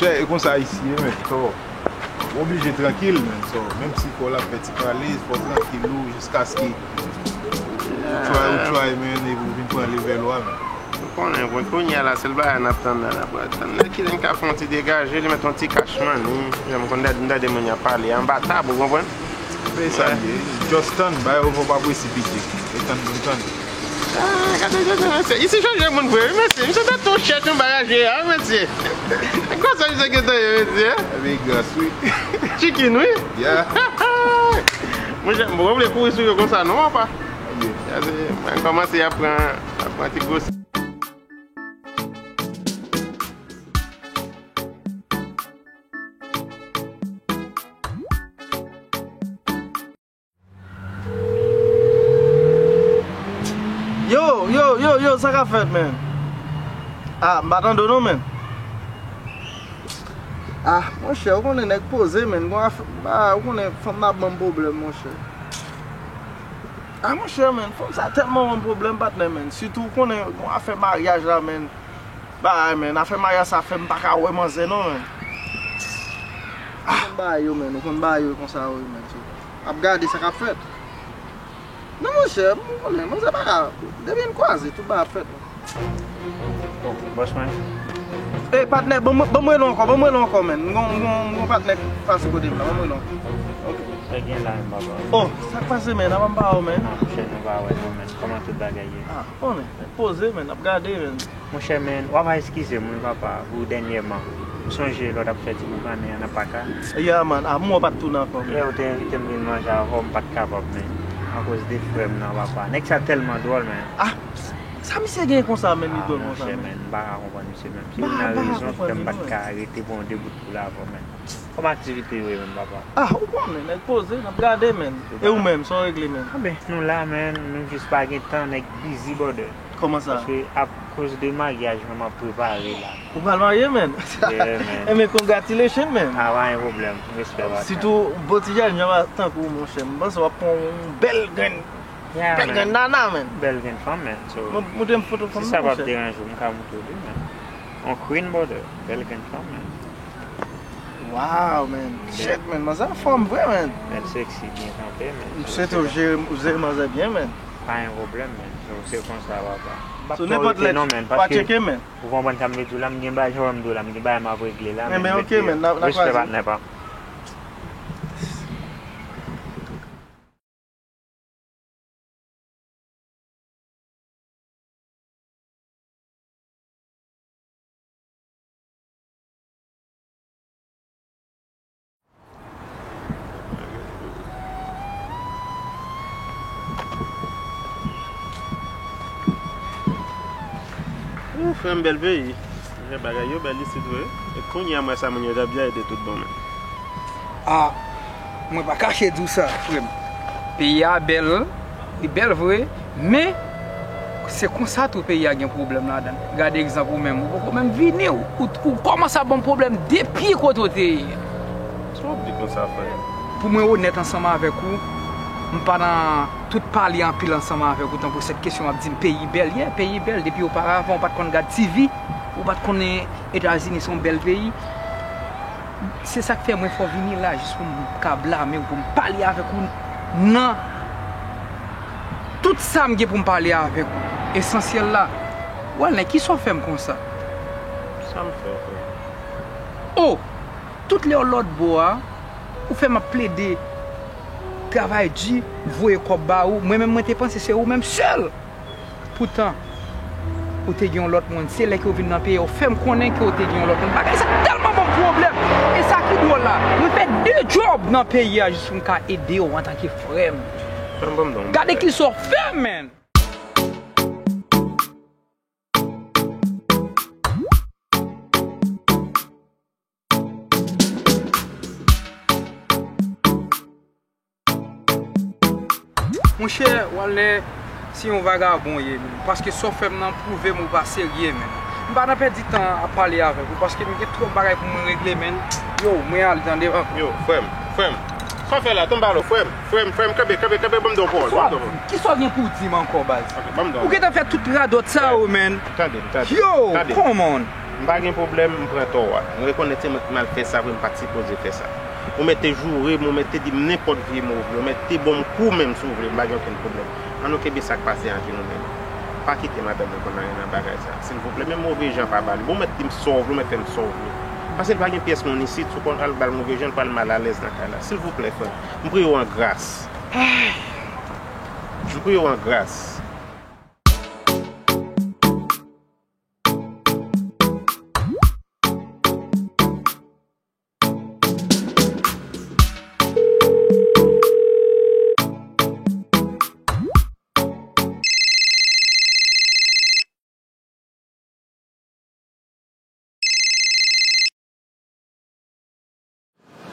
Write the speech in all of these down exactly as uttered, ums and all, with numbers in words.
Chè, e konsa isi ye, men, so, ou oblije trankil, men, so, menm si fò l ap fè ti pale, fò w trankil ou, jiskaske ou try, ou try, men, epi ou vin pran level ou a, men. Ou konnen, mwen, kounye a la, sèl bagay n ap tann la, n ap tann lè kilè n ka fè yon ti degaje, li mete yon ti cash money, jan m konn tande, tande moun y ap pale anba tab, ou konprann? Men sa l ye, just tann, bay ou fò pa presipite, e tann pou n tann. Ah, gade, gade, mesye. Isi chanje moun vre, wi, mesye. Misye te tou chèch yon bagay jwe a, mesye. Konsa misye gentan ye, mesye. Ebyen, gras, wi. Chicken, wi. Yeah. Mwen, mwen vle kouri sou yo konsa, non, papa. Yeah. Gade, mwen kòmanse ap pran, ap pran ti gwosi. Yo, yo, yo, yo, sa k ap fèt, men? Ah, m pa tande w non, men. Ah, monchè, ou konnen nèg poze, men. Gon afè, ah, ou konnen fanm nan ap ban m pwoblèm, monchè. Ah, monchè, men, fanm sa tèlman ban m pwoblèm, patnè, men. Sitou, ou konnen, gon afè maryaj la, men. Bagay, men, afè maryaj sa fè m pa ka wè manzè non, men. Ah. Ou konn bagay yo, men, ou konn bagay yo konsa, wi, men, so. Ap gade sa k ap fèt. Non, monchè, m konnen, manzè pa ka, depi n kwaze, tout bagay ap fèt, non. Oh, bòs mwen. Ey, patnè, ban m, ban m rele w ankò, ban m rele w ankò, men. M gon, m gon, m gon patnè k pase kote m la, ban m rele w ankò. Ok. Sa gen la, men, papa. Oh, sa k pase, men? Apa m pa wè w, men? Ah, monchè, nou pa wè, non, men. Kòman tout bagay ye? Ah, konnen, men, poze, men, ap gade, men. Monchè, men, w ap eskize m, wi, papa, pou dènyèman. M sonje lè w t ap fè ti boukannen an nan pak la. Ya, man, a, m wè w pa t tounen ankò, men. Yè, ou te envite m vin manje avè w, m pa t kapab, men. Akoz de frè m nan, papa. Nèg sa tèlman dwòl, men. Ah, sa misye gen konsa, men, li dwòl konsa, men? Ah, monchè, men, m pa ka konprann misye, men. Se youn nan rezon k fè m pa t ka rete pou yon de bout poul avè w, men. Kòman aktivite yo ye menm, papa? Ah, ou konnen, nèg poze, n ap gade, men. E ou menm, sa w regle, men? Anben, nou la, men, nou jis pa gen tan, nèg busy, brother. Kòman sa? Paske akoz de maryaj mwen m ap prepare la. Ou pral marye, men? Yeah, men. Enben, congratulations, men. Ah, pa gen pwoblèm. Respè, papa. Sitou, bon ti jèn jan tankou w, monchè. M panse w ap pran yon bèl grenn, yeah, bèl grenn nana, men. Bèl grenn fanm, men. So, montre m foto fanm nan, monchè. Si sa p ap deranje w, m ka montre w li, men. On queen, brother. Bèl grenn fanm, men. Wow, man. Shit, man. Manzè anfòm vre, man. Bèl seksi, byen kanpe, men. M swete w jere, jere manzè byen, man. Pa gen pwoblèm, men. So, se konsa, papa. M p ap twò rete non, men, paske ou konprann sa m vle di w la, m gen bagay, jan w wè m di w la, m gen bagay m ap regle la, men, men, ok, men, n a, n a kwaze. Respè, patnè pa m. Ou, frè m, bèl peyi. Jan bagay yo bèl isit vre. E kounye a m wè sa moun yo t ap di a, e te tout bon, men. Ah, mwen pa kache di w sa, frè m. Peyi a bèl, li bèl vre, men se konsa tou peyi a gen pwoblèm ladan l. Gade egzanp ou menm, ou poko menm vini, ou, ou, ou kòmanse ap ban m pwoblèm depi kote w te ye a. Sa w ap di konsa, frè? Pou mwen onèt ansanm avèk ou, m pa nan tout pale anpil ansanm avèk ou, tankou sèt kesyon w ap di m peyi bèl. Yeah, peyi bèl, depi oparavan ou pa t konn gad T V, ou pa t konnen Etazini se yon bèl peyi. Se sa k fè mwen fè w vini la, jis pou m ka blame w, pou m pale avèk ou nan tout sa m gen pou m pale avèk ou. Esansyèl la, Walner, kisa w fè m konsa? Sa m fè w, frè? O! Tout lè w lòt bò a, ou fè m ap plede travay di, voye kòb ba ou. Mwen menm, mwen te panse se ou menm sèl. Poutan, ou te gen yon lòt moun. Se lè ke w vin nan peyi a, ou fè m konnen ke w te gen yon lòt moun. Bagay sa tèlman ban m pwoblèm. E sa ki dwòl la, mwen fè de djòb nan peyi a jis pou m ka ede w antanke frè m. Gade kisa w fè m, man! Monchè, Walner, se yon vagabon w ye, menm. Paske sa w fè m nan pwouve m ou pa serye, menm. M pa nan pèdi tan ap pale avèk ou, paske m gen twòp bagay pou mwen regle, menm. Yo, mwen ale, tande, papa. Yo, frè m, frè m. Sa w fè la? Tann balo, frè m, frè m, frè m, kanpe, kanpe, kanpe, ban m di yon pawòl, ban m di yon pawòl. Kisa w gen pou w di m ankò, baz? Ok, ban m di yon pawòl. Ou gentan fè tout radòt sa yo, menm. Tande, tande. Yo, come on. M pa gen pwoblèm, m pran tò a. M rekonèt se mwen ki mal fè sa vre, m pa t sipoze fè sa. Ou mèt te joure m, ou mèt te di m nenpòt vye mo ou vle, ou mèt te ban m kou menm si w vle, m pa gen okenn pwoblèm. Ann nou kenbe sa k pase ant nou menm. Pa kite madanm mwen konn anyen nan bagay sa, silvouplè. Menm move jan pa ba li. Bon, ou mèt di m sa w vle, ou mèt fè m sa w vle. Paske l pa gen pyès moun isit, si w konn al ba l move jan, l pral mal alèz nan kay la. Silvouplè, frè m, m priye w an gras. M priye w an gras.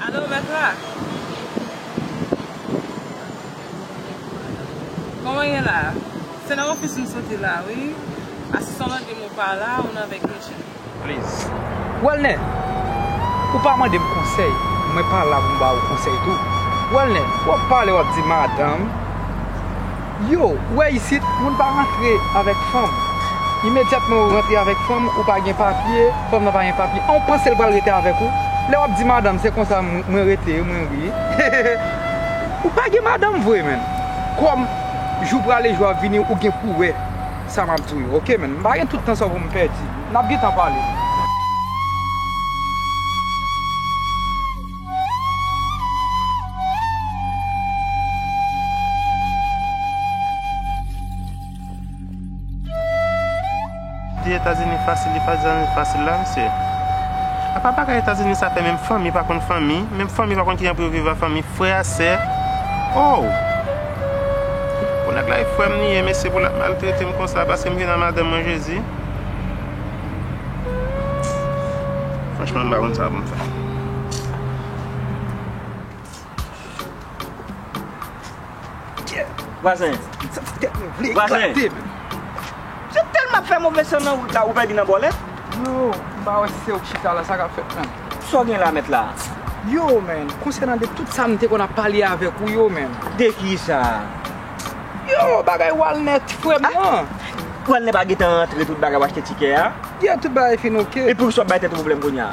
Alo, mèt la? Kòman ye la? Se nan ofis m soti la, wi. Asistan lan di m ou pa la, ou nan vacation. Please. Walner, ou pa mande m konsèy, mwen pa la pou m ba ou konsèy tou. Walner, w ap pale, w ap di madanm. Yo, ou wè isit, moun pa rantre avèk fanm. Imedyatman ou rantre avèk fanm, ou pa gen papye, fanm nan pa gen papye. An, ou panse l pral rete avèk ou? Lè w ap di madanm, se konsa m-, mwen rete, mwen ri. Ou pa gen madanm vre, menn. Kòm jou prale, jou ap vini, ou gen pou wè sa m ap di w yo, oke, menn? M pa gen tout tan sa pou m pèdi. N ap gentan pale. Di Etazini fasil, li pa Etazini fasil la, mesye. Apa bagay Etazini sa fè menm fanmi pa konn fanmi, menm fanmi pa konn kijan pou yo viv ak fanmi, frè a sè. Oh! Pou nèg la e frè m li ye, mesye, pou l ap maltrete m konsa, paske m vin a madanm mwen, Jezi. Franchman, m pa konn sa pou m fè. Vwazen. Sa tèt mwen vle eklate, menn. Vwazen. Misye tèlman ap fè move san nan wout la, ou pèdi nan bòlèt? Yo, m pa wè si se ou k chita la, sa k ap fèt, menn? Sa w gen la, mèt la? Yo, menn, konsènan de tout sa m te konn ap pale avèk ou yo, menn. De ki sa? Yo, bagay Walner, frè m nan. Walner pa gentan rantre tout bagay, w achte tikè a? Yè, tout bagay fin oke. E poukisa w ap bay tèt ou pwoblèm kounye a?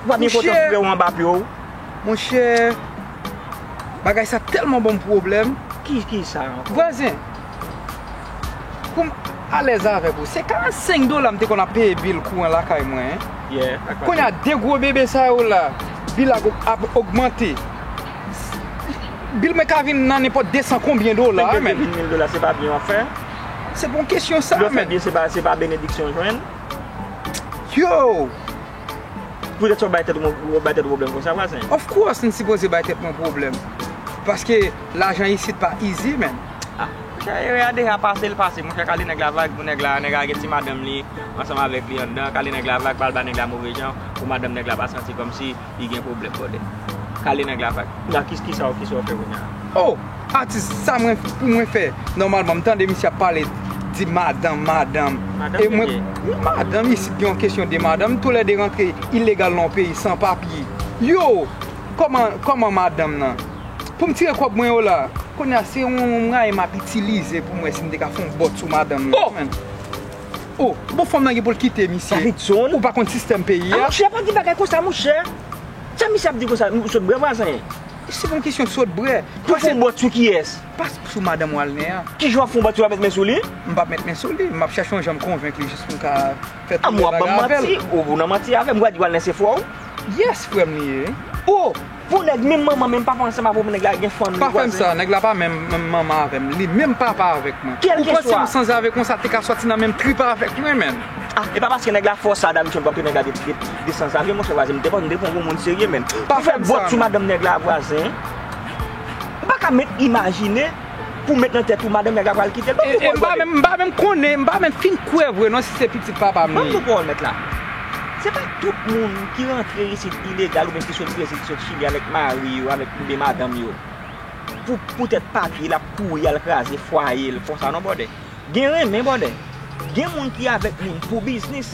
Ou pa byen kontan frè w anba pye w? Monchè, bagay sa tèlman ban m pwoblèm. Ki, ki sa ankò? Vwazen, pou m alèz avèk ou, se karannsenk dola m te konn ap peye bil kouran lakay mwen, en. Yeah, ak kounye a, de gwo bebe sa yo la, bil la ap ogmante. Bil mwen ka vin nan nenpòt de san konbyen dola, menn. Vin mil dola, se pa byen w ap fè. Se pa yon kesyon sa, menn. Lè w fè byen, se pa, se pa benediksyon w jwenn. Yo! Poutèt sa w bay tèt ou, w bay tèt ou pwoblèm konsa, vwazen? Of course, m sipoze bay tèt mwen pwoblèm. Paske lajan isit pa easy, menn. Ah, monchè, erè a deja pase, l pase. Monchè, kale nèg la vag pou nèg la, nèg la gen ti madanm li ansanm avèk li anndan. Kale nèg la vag, pa al ba nèg la move jan, pou madanm nèg la pa santi kòmsi li gen pwoblèm, bòdè. Kale nèg la vag. La, ki, ki sa w, ki sa w fè kounye a? Oh! Atis, sa mwen, pou mwen fè, nòmalman, m tande misye ap pale, di madanm, madanm. Madanm, e mwen, madanm, isit gen yon kesyon de madanm, toulède rantre ilegal nan yon peyi san papye. Yo, kòman, kòman madanm nan? Pou m tire kòb mwen yo la, kounye a se yon mwayen m ap itilize pou m wè si m te ka fè yon bòt sou madanm nan, menn. Oh! Bon, fanm nan gen pou l kite misye. Ou pa konn sistèm peyi a? Ah, monchè, pa di bagay konsa, monchè. Sa misye ap di konsa, ou sot bwè, vwazen? Se pa yon kesyon sot bwè. Pou fè yon bòt sou kiyès? Pa sou madanm Walner an. Kijan w ap fè yon bòt si w pa met men sou li? M p ap met men sou li. M ap chache yon jan m konvenk li jis pou m ka fè tout bagay avè l. Ah, men w ap ban m manti. Ou, ou nan manti avè m. Ou pa di Walner se frè w? Yes, frè m li ye. Oh! Pou nèg, menm manman, menm papa ansanm avè w, nèg la gen fanmi, vwazen. Pa fè m sa, nèg la pa menm, menm manman avè m. Li menm papa avèk mwen. Ou panse yon sanzave konsa te ka sòti nan menm trip avèk mwen, menn? Ah, e pa paske nèg la fò sa, dabitid, w ap twouve nèg la de, de, de sanzave, monchè, vwazen, m te panse m te pran yon moun serye, menn. Pa fè m sa, bòt sou madanm nèg la, vwazen. M pa ka menm imajine pou met nan tèt ou madanm nèg la pral kite l. Ban m yon pawòl, bòdè. M pa menm, m pa menm konnen, m pa menm fin kwè vre non si se pitit papa m li ye. Ban m yon pawòl, mèt la. Se pa tout moun ki rantre isit ilegal oubyen ki sot Brezil, ki sot Chili avèk mari yo, avèk oubyen madanm yo. Pou, poutèt papye, l ap kouri al kraze fwaye l konsa non, bòdè. Gen renmen, bòdè. Gen moun ki avèk moun pou biznis.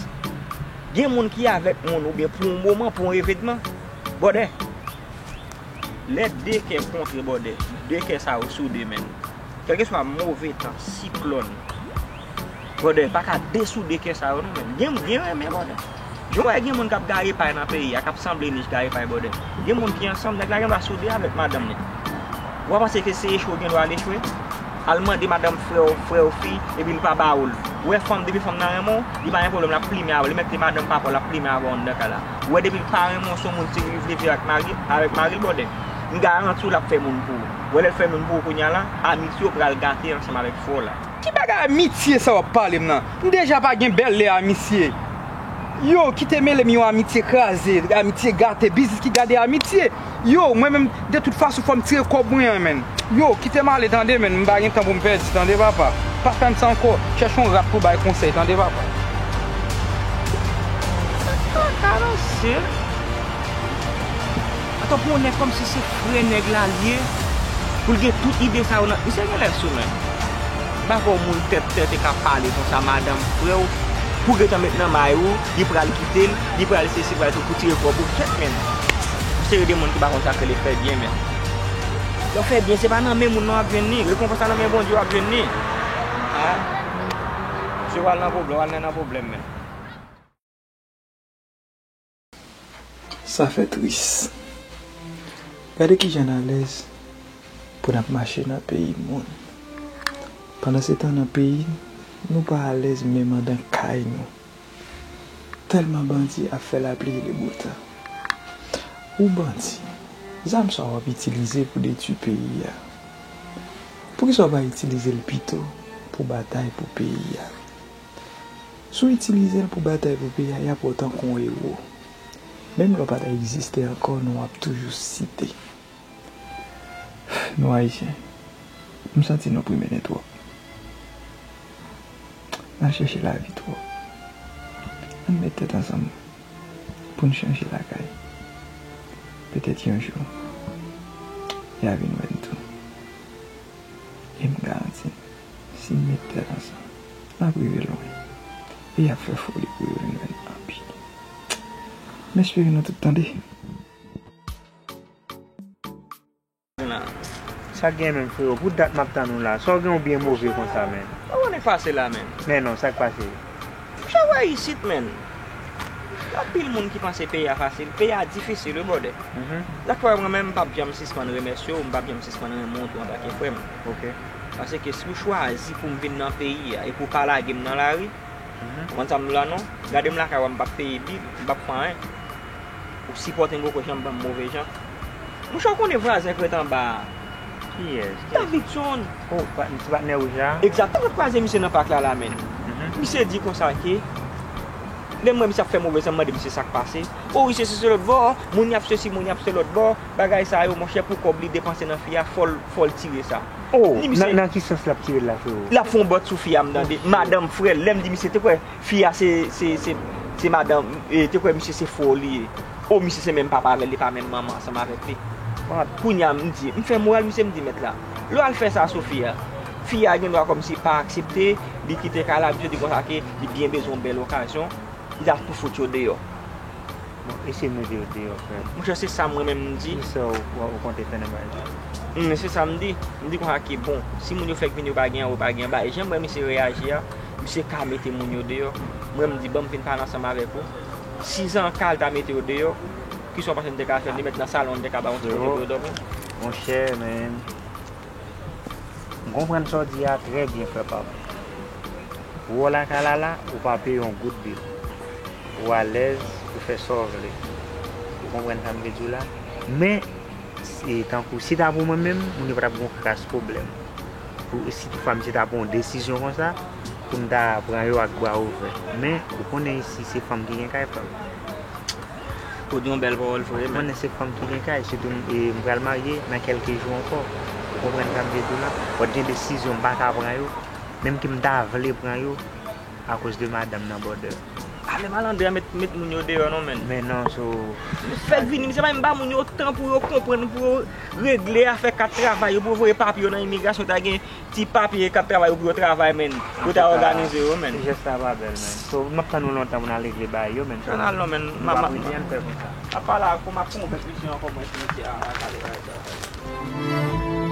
Gen moun ki avèk moun oubyen pou yon moman, pou yon evènman. Bòdè, lè de kè kontre, bòdè, de kè sa yo soude, menn. Kèlkeswa move tan, siklòn, bòdè, pa ka desoude kè sa yo non, menn. Gen, gen renmen, bòdè. Jan w wè gen moun k ap gare pay nan peyi a, k ap sanble nich gare pay bòdè. Gen moun ki ansanm, nèg la gen dwa soude avèk madanm li. Ou pa panse ke se echwe w gen dwa al echwe? Al mande madanm frè w, frè w fi, epi li pa ba ou l. Ou wè fanm, depi fanm nan renmen w, li pa gen pwoblèm, l ap plimen avè w. Li mèt li madanm papa w, l ap plimen avè w anndan kay la. Ou wè depi l pa renmen w, se yon moun ki vle viv avèk mari, avèk mari l bòdè. M garanti w l ap fè moun pou ou. Ou wè lè l fè moun pou ou kounye a la, amitye w pral gate ansanm avèk frè w la. Ki bagay amitye sa w ap pale m nan? M deja pa gen bèl lè a misye. Yo, kite mele m yon amitye kraze, amitye gate, biznis ki gade amitye. Yo, mwen menm, de tout fason, fò m tire kòb mwen an, menn. Yo, kite m ale, tande, menn, m pa gen tan pou m pèdi, tande, papa. Pa fè m sa ankò, chèche yon rat pou bay konsèy, tande, papa. Sa kaka nan syèl. Atò, pou yon nèg kòmsi se frè nèg la l ye, pou l gen tout ide sa yo nan, misye genlè sou menm. M pa kwè yon moun tèt tèt e ka pale konsa madanm frè w, pou gentan met nan may ou, li pral kite l, li pral sesi, pral tou pou tire kòb ou. Kèt, menn. Misye gen de moun ki pa konn sa k rele fè byen, menn. Lè w fè byen, se pa nan men moun nan w ap jwenn li, rekonpans la nan men Bondye w ap jwenn li. A. Misye pral nan pwoblèm, pral nan pwoblèm, menn. Sa fè tris. Gade kijan n alèz pou n ap mache nan peyi moun. Pandansetan nan peyi n, nou pa alèz menm anndan kay nou. Tèlman bandi ap fè lapli e leboutan. Ou bandi, zam sa w ap itilize pou detwi peyi a. Poukisa w pa itilize l pito pou batay pou peyi a? Si w itilize l pou batay pou peyi a, y ap wè w tankou yon ewo. Menm lè w pa ta egziste ankò, non w ap toujou site. Nou Ayisyen, m santi nou premenen twòp. N al chèche lavi twòp. Ann met tèt ansanm pou n chanje lakay. Petèt yon jou, y a vin wè n tou. E m garanti n, si n met tèt ansanm, n ap rive lwen. E y ap fè foli pou yo vin wè n anpil. M espere nou tout tande. Sa k gen menm, frero? Pou dat m ap tann ou la. Sa w gen w byen move konsa, menn? Ou konnen k pase la, menn. Men non, sa k pase? Monchè, w wè isit, menn. Gen anpil moun ki panse peyi a fasil. Peyi a difisil, wi, brother. Mhm. Dakò, mwen menm, m p ap janm sispann remèsye w, m p ap janm sispann renmen w tou antanke frè m. Ok. Paske si w chwazi pou m vin nan peyi a e pou w pa lage m nan lari, mhm, ou konn sa m di w la non? Gade m lakay ou a, m p ap peye bil, m p ap fè anyen. Ou sipòte m poko janm ban m move jan. Monchè, ou konnen vwazen k ret anba a? Kiyès? Kiyès? Davidson. Oh, pa-, ti patnè wouj la? Egzakteman, m kwaze misye nan pak la, la, menn. Mhm. Misye di konsa ke, lè m wè misye ap fè move jan, m mande misye sa k pase. Oh, wi, se, se, se lòt bò, moun y ap sesi, moun y ap se lòt bò, bagay sa yo, monchè, pou kòb li depanse nan fi a, fò l, fò l tire sa. Oh, nan, nan ki sans l ap tire l la, frero? L ap fè yon bòt sou fi a, m tande. Madanm frè l, lè m di misye te kwè, fi a se, se, se, se madanm, e, te kwè misye se frè w li ye. O, misye se menm papa avè l, li pa menm manman ansanm avèk li. Kounye a, m di, m fè moral misye, m di, mèt la, lè w al fè sa sou fi a, fi a gen dwa kòmsi pa aksepte, li kite kay la, misye di konsa ke li byen bezwen yon bèl okazyon, li ta tou fout yo deyò. Bon, eseye mete yo deyò, frè m. Monchè, se sa mwen menm m di. Kisa w, w, w konte fè nan bagay sa? Hmm, se sa m di. M di konsa ke, bon, si moun yo fèk vini, yo pa gen anwo, yo pa gen anba, e jan m wè misye reyaji a, misye ka mete moun yo deyò. Mwen, m di, ban m vin pale ansanm avèk ou. Si Zanka al ta mete yo deyò, kisa w panse m te ka fè? M te mèt nan salon, m te ka ba yon ti kote pou yo dòmi. Monchè, men, m konprann sa w di a trè byen, frè pa m. Ou lakay la la, ou pa peye yon goud bil. Ou alèz, ou fè sa w vle. Ou konprann sa m vle di w la? Men, e, tankou, si ta pou mwen menm, moun yo pa t ap gen yon kras pwoblèm. Pou, si toutfwa misye ta pran yon desizyon konsa, pou m ta pran yo ak bra ouvè. Men, ou konnen isi, se fanm ki gen kay, frè m. Ou di yon bèl pawòl vre, men. Ou konnen se fanm ki gen kay, sitou m, e, m pral marye nan kèlke jou ankò. Ou konprann sa m vle di w la? Fòk gen desizyon m pa ka pran yo, menm ke m ta vle pran yo, akoz de madanm nan bòdè. Ale malandren met, met moun yo deyò non, men. Men non, so. Fèk vini, misye pa menm ba moun yo tan pou yo konprann, pou yo regle afè kat travay yo, pou yo voye papye yo nan imigrasyon, ta gen ti papye k ap travay yo pou yo travay, men. Pou ta òganize yo, men. Jès la pa bèl, men. So, m ap tann ou lontan pou n al regle bagay yo, men. Ann al non, men. M ap, m ap, m ap pale ak ou, m ap fè yon bèl misye ankò, mwen, si misye a, a, a, a.